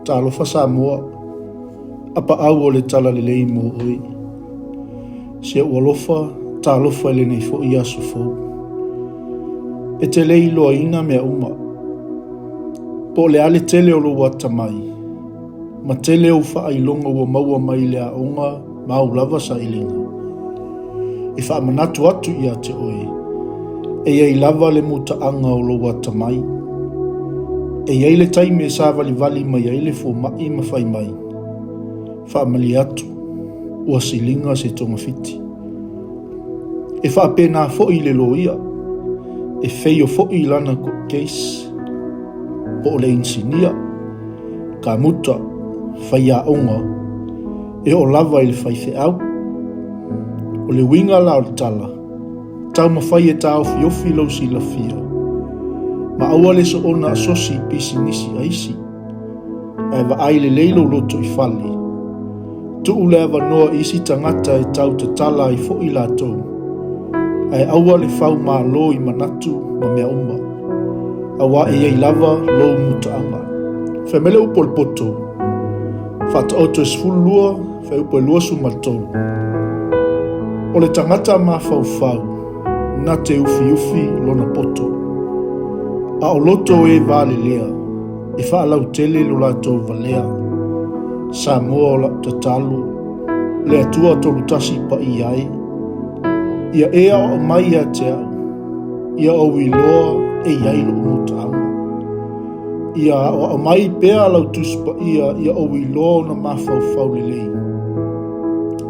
Talofa Samoa, apaau o le talalelei mo oe. Si ou alofa, talofa i lenei foi aso fou. E te le iloaina mea uma. Po o le a le tele o lou atamai, ma tele ou faailoga ua maua mai le aoga ma au lava sailiga. E faamanatu atu ia te oe, e i ai lava le mutaaga o lou atamai. E i ai le taimi e savalivali mai ai le fomai ma fai mai, Faamalie atu, ua siliga se togafiti. E faapena foi i le loia, e feio foi lana court case, po o le inisinia, kamuta, faiaoga, e oo lava i le faifeau. O le uiga la o le tala, taumafai e taofiofi lou silafia, ma aua le soona asosi i pisinisi a isi, ae vaai lelei lou lotoifale. Tuu le avanoa i isi tagata e tau tatala ai foi latou, ae aua le fau malo i manatu ma mea uma, auā e i ai lava lou mutaaga. Fai mai le upu a le poto, Faataoto e 12, fuaiupu e 23. O le tagata mafaufau na te ufiufi lona poto, a o loto o e valelea, e faalautele lo latou valea. Samoa o lau tatalo, le Atua Tolutasi Paia e, ia e aoao mai ia te au, ia ou iloa e i ai lou mutaaga. Ia aoao mai pea lau Tusi Paia ia ou iloa ona mafaufau lelei.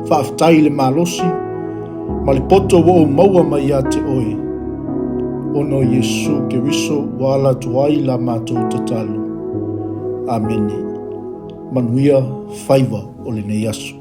Faafetai i le malosi ma le poto ua ou maua mai ia te oe, ona o Iesu Keriso ua ala atu ai la matou tatalo. Amene. Manuia faiva o lenei aso.